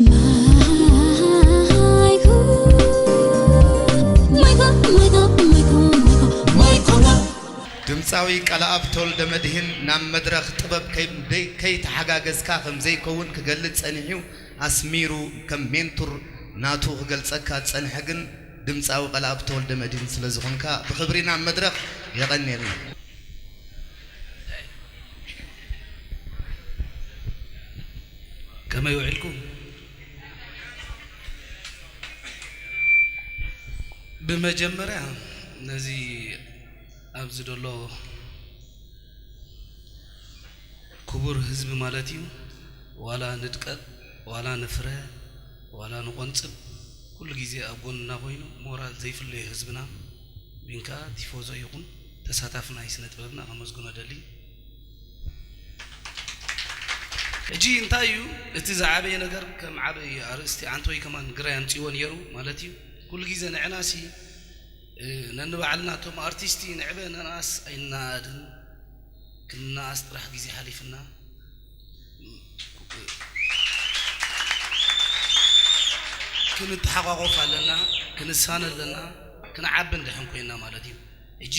ማይኮ፣ ማይኮ፣ ማይኮ፣ ማይኮ፣ ማይኮ፣ ማይኮ። ድምፃዊ ቃልኣብ ተወልደ መድህን ናብ መድረኽ ጥበብ ከይ-፣ ደይ-፣ ከይተሓጋገዝካ ከም ዘይከውን ክገልጽ ጸኒሑ፣ ኣስሚሩ ከም ሜንቱር ናቱ ክገልጸካ ዝጸንሐ ግን ድምፃዊ ቃልኣብ ተወልደ መድህን ስለ ዝኾንካ ብኽብሪ ናብ መድረኽ። የቐንየልና። ከመይ ውዒልኩም? ብመጀመርያ ነዚ ኣብዚ ዘሎ ክቡር ህዝቢ ማለት እዩ፣ ዋላ ንድቀቕ፣ ዋላ ንፍረ፣ ዋላ ንቆንጽብ፣ ኩሉ ግዜ ኣብ ጎንና ኮይኑ ሞራል ዘይፍለዮ ህዝብና፣ ዊንካ ቲፎዞ ይኹን ተሳታፊ ናይ ስነ ጥበብና ከመስግኖ ደሊ። ሕጂ እንታይ እዩ እቲ ዝዓበየ ነገር? ከም ዓበይ ኣርእስቲ ዓንቶይ ከማን ግራይ ኣምጺዎ ነይሩ ማለት እዩ። ኩሉ ግዜ ንዕናሲ፣ እ፣ ነንባዕልና እቶም ኣርቲስቲ ንዕበ ነንኣስ ኣይናኣድን፣ ክንናኣስ ጥራሕ ግዜ ሓሊፍና። ክንተሓቋቆፍ ኣለና፣ ክንሳነ ኣለና፣ ክንዓቢ እንድሕን ኮይና ማለት እዩ። ሕጂ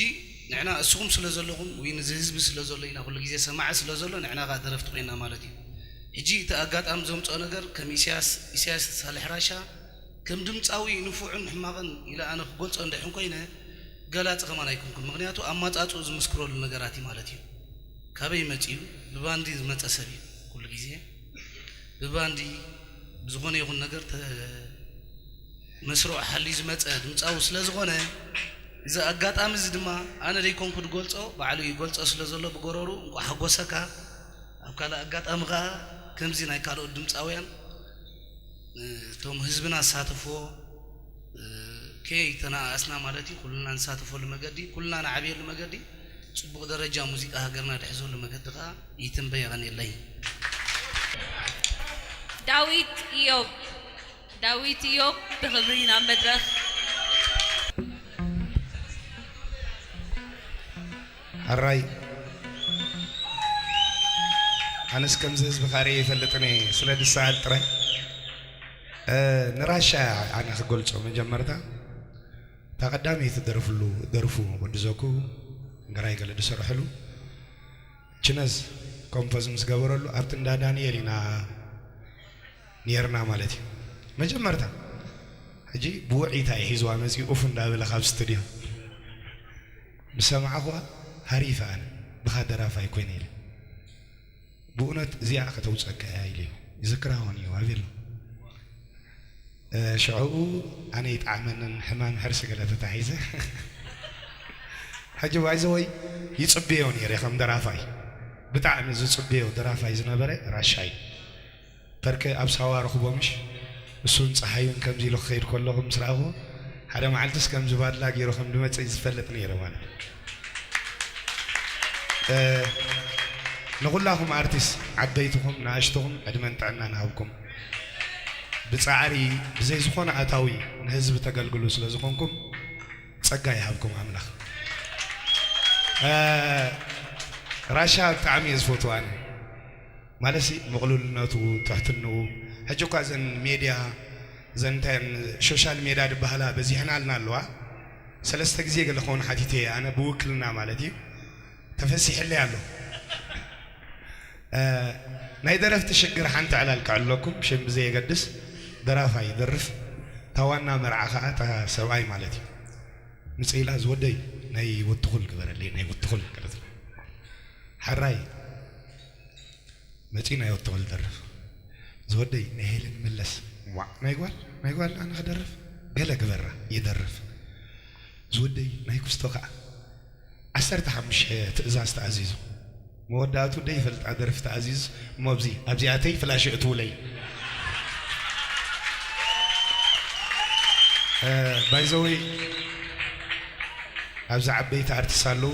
ንዕና እስኹም ስለ ዘለኹም ወይ ንዚ ህዝቢ ስለ ዘሎ ኢና ኩሉ ግዜ ሰማዒ ስለ ዘሎ ንዕና ከኣ ደረፍቲ ኮይና ማለት እዩ። ሕጂ እቲ ኣጋጣሚ ዘምጽኦ ነገር ከም ኢሳያስ፣ ኢሳያስ ሳልሕ ራሻ ከም ድምጻዊ ንፉዕን ሕማቕን ኢለ ኣነ ክገልጾ እንድሕን ኮይነ ገላጺ ከማን ኣይኮንኩን። ምኽንያቱ ኣማጻጽኡ ዝምስክረሉ ነገራት እዩ ማለት እዩ። ካበይ መጺኡ? ብባንዲ ዝመጸ ሰብ እዩ። ኩሉ ግዜ ብባንዲ ብዝኾነ ይኹን ነገር ተ-፣ መስርዑ ሓልዩ ዝመጸ ድምጻዊ ስለ ዝኾነ፣ እዚ ኣጋጣሚ እዚ ድማ ኣነ ደይኮንኩ ዝገልጾ፣ ባዕሉ ይገልጾ ስለ ዘሎ ብጎረሩ፣ እንቋዕ ሓጎሰካ። ኣብ ካልእ ኣጋጣሚ ከኣ ከምዚ ናይ ካልኦት ድምጻውያን፣ እ፣ እቶም ህዝብና ዝሳተፍዎ፣ እ፣ ከይተነኣኣስና ማለት እዩ፣ ኩልና ንሳተፈሉ መገዲ፣ ኩልና ንዓብየሉ መገዲ፣ ጽቡቕ ደረጃ ሙዚቃ ሃገርና ድሕዘሉ መገዲ ከኣ ይትንበ። የቐንየለይ። ዳዊት ኢዮብ፣ ዳዊት ኢዮብ ብኽብሪ ናብ መድረኽ። ሕራይ፣ ኣነስ ከምዚ ህዝቢ ካርየ ይፈልጥን እየ፣ ስለ ድሰኣል ጥራይ። እ፣ ንራሻ ኣነ ክገልጾ መጀመርታ፣ እታ ቀዳመይቲ ደርፍሉ፣ ደርፉ ወዲ ዘኩ ግራይ ገለ ዝሰርሕሉ፣ ችነዝ ኮምፖዝ ምስ ገበረሉ፣ ኣብቲ እንዳ ዳንኤል ኢና ኔርና ማለት እዩ። መጀመርታ፣ ሕጂ ብውዒታ እዩ ሒዝዋ መጺኡ፣ ኡፍ እንዳበለ ካብ ስቱድዮ። ምስ ሰማዕኽዋ ሃሪፈ ኣነ፣ ብኻ ደራፋይ ኮይነ ኢለ። ብእውነት እዚኣ ከተውጸካ እያ ኢለዮ። ይዝክራ ኾን እዩ፣ ኣቤሎ። እ፣ ሽዕኡ ኣነ ይጥዓመንን ሕማም ሕርሲ ገለ ተታሒዘ። ሕጂ ባይዘወይ ይጽብዮ ነይረ ከም ደራፋይ። ብጣዕሚ ዝጽብዮ ደራፋይ ዝነበረ ራሻ እዩ። ፐርከ ኣብ ሳዋ ረኽቦ ምሽ? እሱን ጸሓዩን ከምዚ ኢሉ ክኸይድ ከለኹ ምስ ረኣኹ፣ ሓደ መዓልትስ ከምዚ ባድላ ገይሩ ከም ዝመጽእ ዝፈልጥ ነይረ ማለት እዩ። እ፣ ንኹላኹም ኣርቲስት ዓበይትኹም ንኣሽትኹም ዕድመን ጥዕናን ይሃብኩም። ብጻዕሪ ብዘይ ዝኾነ ኣታዊ ንህዝቢ ተገልግሉ ስለ ዝኾንኩም ጸጋ ይሃብኩም ኣምላኽ። እ፣ ራሻ ብጣዕሚ እየ ዝፈትዋ ኣነ። ማለትሲ ምቕሉልነቱ፣ ትሕትንኡ። ሕጂ እኳ እዘን ሜድያ፣ እዘን እንታይ እየን፣ ሶሻል ሜድያ ዝበሃላ በዚሕናልና ኣለዋ። ሰለስተ ግዜ ገለ ክኸውን ሓቲተ እየ፣ ኣነ ብውክልና ማለት እዩ። ተፈሲሕለይ ኣሎ። እ፣ ናይ ደረፍቲ ሽግር ሓንቲ ዕላል ክዕለኩም፣ ሽም ብዘየገድስ፣ ደራፋይ ይደርፍ፣ እታ ዋና መርዓ ኸዓ እታ ሰብኣይ ማለት እዩ። ምጽእ ኢላ፣ ዝወደይ ናይ ወትኹል ግበረለይ፣ ናይ ወትኹል ገለ ትብል። ሕራይ መጺኡ ናይ ወትኹል ደርፍ። ዝወደይ ናይ ሄለን መለስ፣ ዋዕ፣ ናይ ጓል፣ ናይ ጓል ኣነ ክደርፍ፣ ገለ ግበራ፣ ይደርፍ። ዝወደይ ናይ ክስቶ ከኣ፣ ዓሰርተ ሓሙሽተ ትእዛዝ ተኣዚዙ። መወዳእቱ ደይፈልጣ ደርፊ ተኣዚዙ፣ እሞ ኣብዚ፣ ኣብዚኣተይ ፍላሽ እትውለይ። እ፣ ባይ ዘ ወይ፣ ኣብዚ ዓበይቲ ኣርቲስት ኣለዉ፣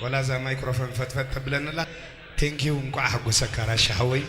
ወላ እዛ ማይክሮፎን ፈጥፈጥ ተብለኒ ኣላ። ቴንኪዩ፣ እንቋዕ ሓጎሰካ ራሻ ሓወይ።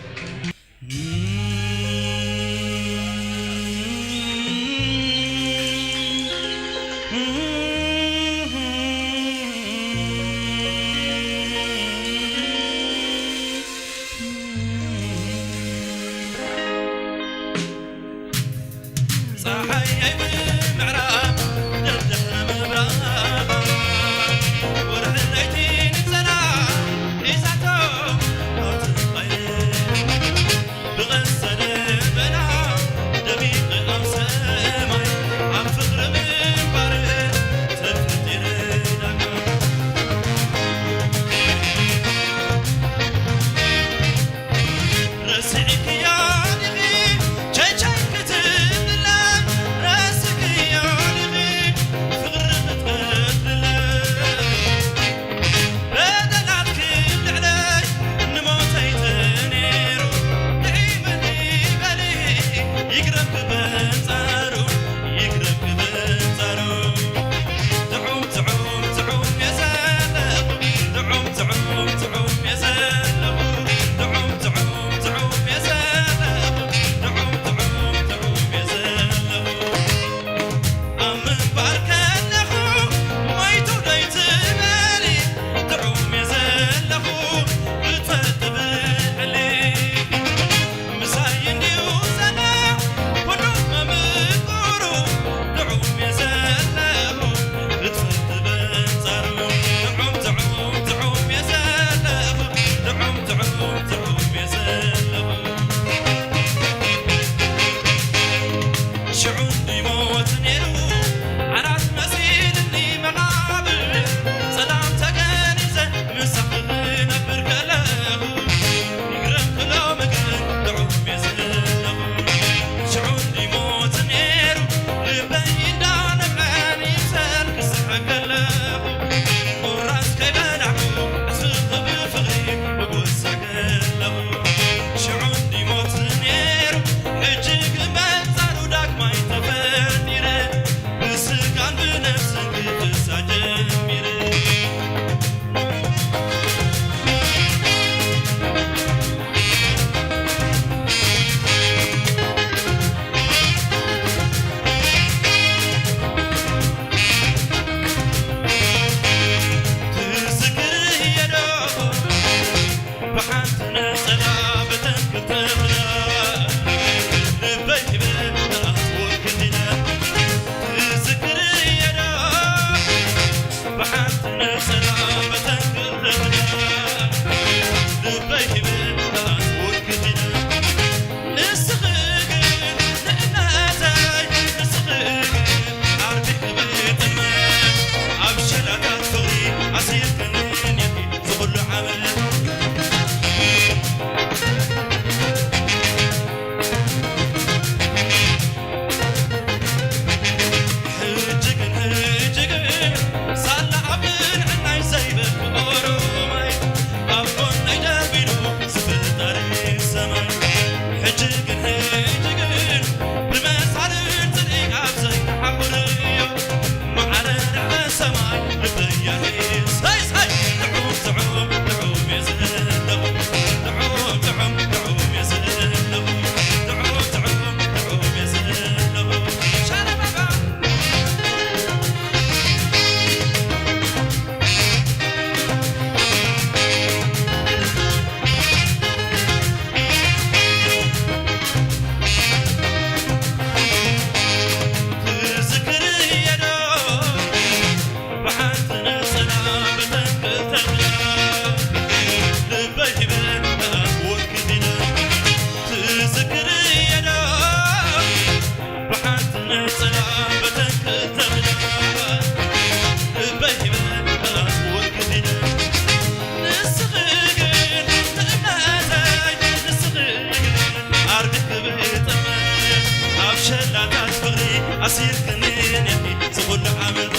ኣብ ሸላታት ፍቕሪ ኣሲርክኒ ኔኺ ዝኹሉ ዓመት።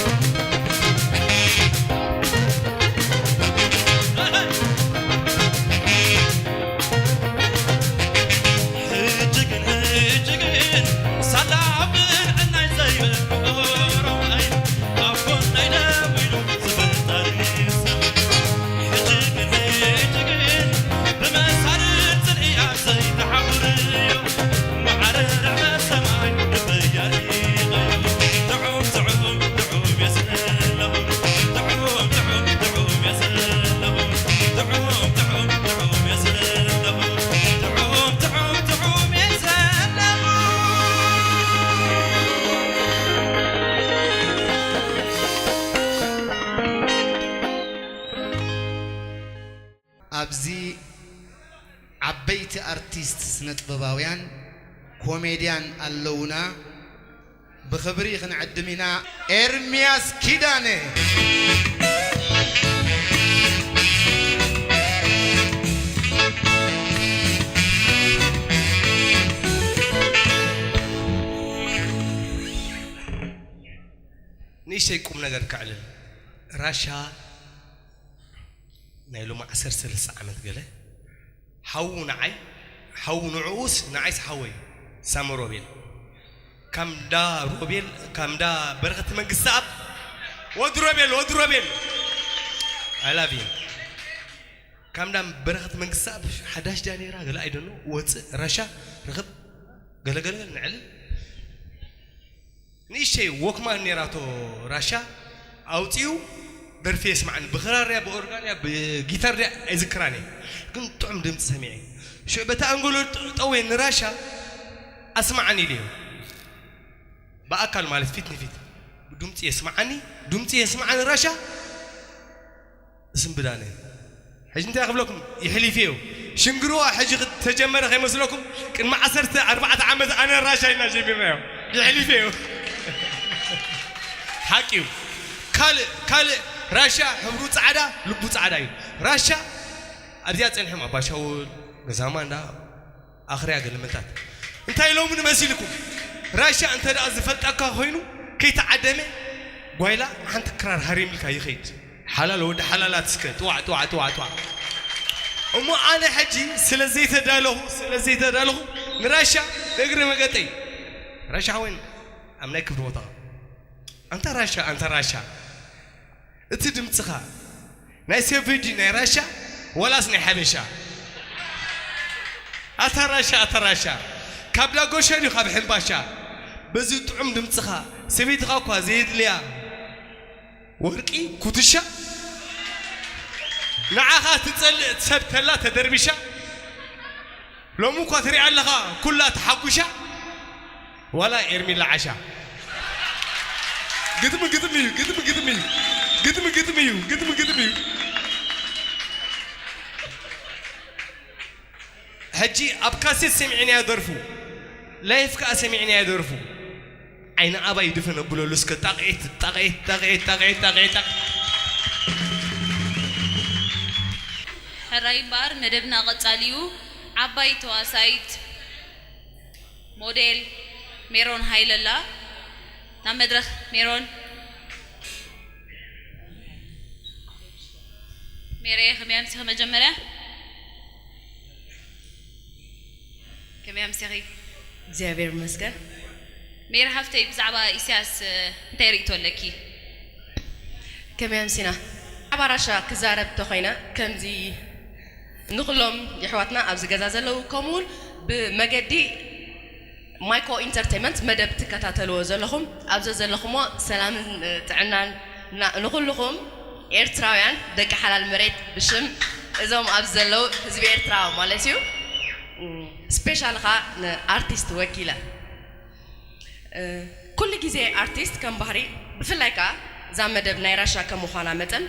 ሕጂ ግን፣ ሕጂ ግን፣ ሳላ ኣብ ብርዕናይ ዘይብሉ ኦሮማይ፣ ኣብ ጎነይ ደው ኢሉ ዝፈጣሪ ሰብ። ሕጂ ግን፣ ሕጂ ግን፣ ብመሳርር ጽልኢ ኣብ ዘይተሓውርዮ፣ ማዕረ ርዕመ ሰማይ ልበይ ኣሪቐዮ። ጥዑም፣ ጥዑም፣ ጥዑም እየ ዘለኹ። ጥዑም፣ ጥዑም፣ ጥዑም እየ ዘለኹ። ጥዑም፣ ጥዑም፣ ጥዑም እየ ዘለኹ። ጥዑም፣ ጥዑም፣ ጥዑም እየ ዘለኹ። ኣብዚ ዓበይቲ ኣርቲስት ስነ ጥበባውያን ኮሜድያን ኣለውና። ብኽብሪ ክንዕድም ኢና። ኤርምያስ ኪዳነ። ንእሽተይ ቁም ነገር ከዕልል። ራሻ ናይ ሎሚ ዓሰርተ ሰለስተ ዓመት ገለ ሓዉ ንዓይ፣ ሓዉ ንዕኡስ ንዓይስ ሓወይ ሳሚ ሮቤል። ካምዳ ሮቤል፣ ካምዳ በረኸት መንግስተኣብ። ወዲ ሮቤል፣ ወዲ ሮቤል። I love you። ካምዳ በረኸት መንግስተኣብ ሓዳሽ ዳኔራ ገለ ኣይደኖ ወፅእ ራሻ ርኽብ ገለ ገለ ገለ ንዕልል። ንእሽተይ ወክማን ኔራቶ ራሻ ኣውፂኡ ደርፊ የስማዕኒ። ብኽራር ድያ ብኦርጋን ድያ ብጊታር ድያ ኣይዝክራን እየ፣ ግን ጥዑም ድምፂ ሰሚዐ። ሽዑ በታ ኣንጎሎ ጠውየ ንራሻ ኣስማዓኒ ኢለዮ። ብኣካል ማለት ፊት ንፊት ድምፂ የስማዓኒ፣ ድምፂ የስማዓኒ ራሻ። ስም ብዳነ። ሕጂ እንታይ ክብለኩም ይሕሊፍ እዩ። ሽንግርዋ ሕጂ ተጀመረ ከይመስለኩም፣ ቅድሚ ዓሰርተ ኣርባዕተ ዓመት ኣነ ራሻ ኢና ጀሚርናዮ። ይሕሊፍ እዩ። ሓቂ እዩ። ካልእ ካልእ ራሻ ሕብሩ ጻዕዳ፣ ልቡ ጻዕዳ እዩ። ራሻ ኣብዚኣ ጸኒሖም ኣባሻውል፣ ገዛማ እንዳ ኣኽርያ ገለመልታት። እንታይ ኢሎምኒ መሲልኩም? ራሻ እንተ ደኣ ዝፈልጠካ ኮይኑ ከይተዓደመ ጓይላ ሓንቲ ክራር ሃሪምልካ ይኸይድ። ሓላል ወዲ ሓላላት እስከ ጥዋዕ ጥዋዕ ጥዋዕ ጥዋዕ። እሞ ኣነ ሕጂ ስለ ዘይተዳለኹ፣ ስለ ዘይተዳለኹ ንራሻ እግሪ መገጠይ። ራሻ ሓወይን ኣብ ናይ ክብሪ ቦታ። ኣንታ ራሻ፣ ኣንታ ራሻ። እቲ ድምጽኻ ናይ ሴቪዲ ናይ ራሻ ዋላስ ናይ ሓበሻ? ኣታ ራሻ፣ ኣታ ራሻ። ካብ ዳጎሻ ድዩ ካብ ሕምባሻ? በዚ ጥዑም ድምጽኻ ሰበይትኻ እኳ ዘየድልያ ወርቂ ኩትሻ ንዓኻ ትጸልእ ሰብ ተላ ተደርቢሻ። ሎሚ እኳ ትሪኣ ኣለኻ ኩላ ተሓጉሻ። ዋላ ኤርሚላ ዓሻ። ግጥሚ ግጥሚ እዩ፣ ግጥሚ ግጥሚ እዩ፣ ግጥሚ ግጥሚ እዩ፣ ግጥሚ ግጥሚ እዩ። ሕጂ ኣብ ካሴት ሰሚዕናያ ደርፉ፣ ላይፍ ከኣ ሰሚዕናያ ደርፉ። ዓይኒ ኣባይ ድፍን ኣብለሉ እስከ ጣቕዒት፣ ጣቕዒት፣ ጣቕዒት፣ ጣቕዒት፣ ጣቕዒት፣ ጣቕዒት። ሕራይ እምበኣር መደብና ቀጻሊ እዩ። ዓባይ ተዋሳኢት ሞዴል ሜሮን ሃይለላ ናብ መድረኽ። ሜሮን፣ ሜሬ፣ ከመይ ኣምሲኺ? መጀመርያ ከመይ ኣምሲኺ? እግዚኣብሔር ይመስገን። ሜሪ ሓፍተይ፣ ብዛዕባ ኢሳያስ እንታይ ርእይቶ ኣለኪ? ከመይ ኣምሲና? ብዛዕባ ራሻ ክዛረብ እንተኾይነ፣ ከምዚ ንኹሎም የሕዋትና ኣብዚ ገዛ ዘለዉ፣ ከምኡውን ብመገዲ ማይኮ ኢንተርቴይመንት መደብ ትከታተልዎ ዘለኹም፣ ኣብ ዘዘለኹሞ ሰላምን ጥዕናን ና-፣ ንኹልኹም ኤርትራውያን ደቂ ሓላል መሬት ብሽም እዞም ኣብዚ ዘለዉ ህዝቢ ኤርትራ ማለት እዩ። ስፔሻል ኸኣ ንኣርቲስት ወኪለ። እ፣ ኩሉ ግዜ ኣርቲስት ከም ባህሪ፣ ብፍላይ ከኣ እዛ መደብ ናይ ራሻ ከም ምዃና መጠን፣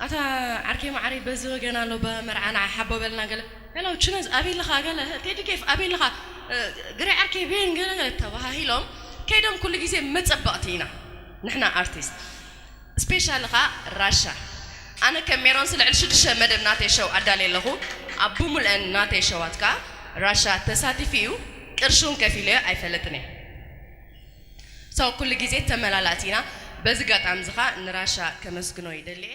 ኣታ ዓርከይ መዓረይ በዚ ወገን ኣሎ፣ በመርዓ ንዓ ሓቦ በልና ገለ፣ ሄሎ ችነዝ ኣበይ ኣለኻ ገለ፣ ቴዲ ኬፍ ኣበይ ኣለኻ፣ እ፣ ግሬ ዓርከይ ቤን ገለ ገለ ተባሃሂሎም ከይዶም ኩሉ ግዜ መጸበቕቲ ኢና ንሕና ኣርቲስት። ስፔሻል ኸኣ ራሻ። ኣነ ከም ሜሮን ስለ ልዕሊ ሽዱሽተ መደብ ናተይ ሸው ኣዳልየ ኣለኹ። ኣብ ብምልአን ናተይ ሸዋት ከኣ ራሻ ተሳቲፉ እዩ። ቅርሹን ከፊለዮ ኣይፈልጥን እየ። So ኩሉ ግዜ ተመላላእቲ ኢና። በዚ ኣጋጣሚ እዚ ኸኣ ንራሻ ከመስግኖ ይደሊ እየ።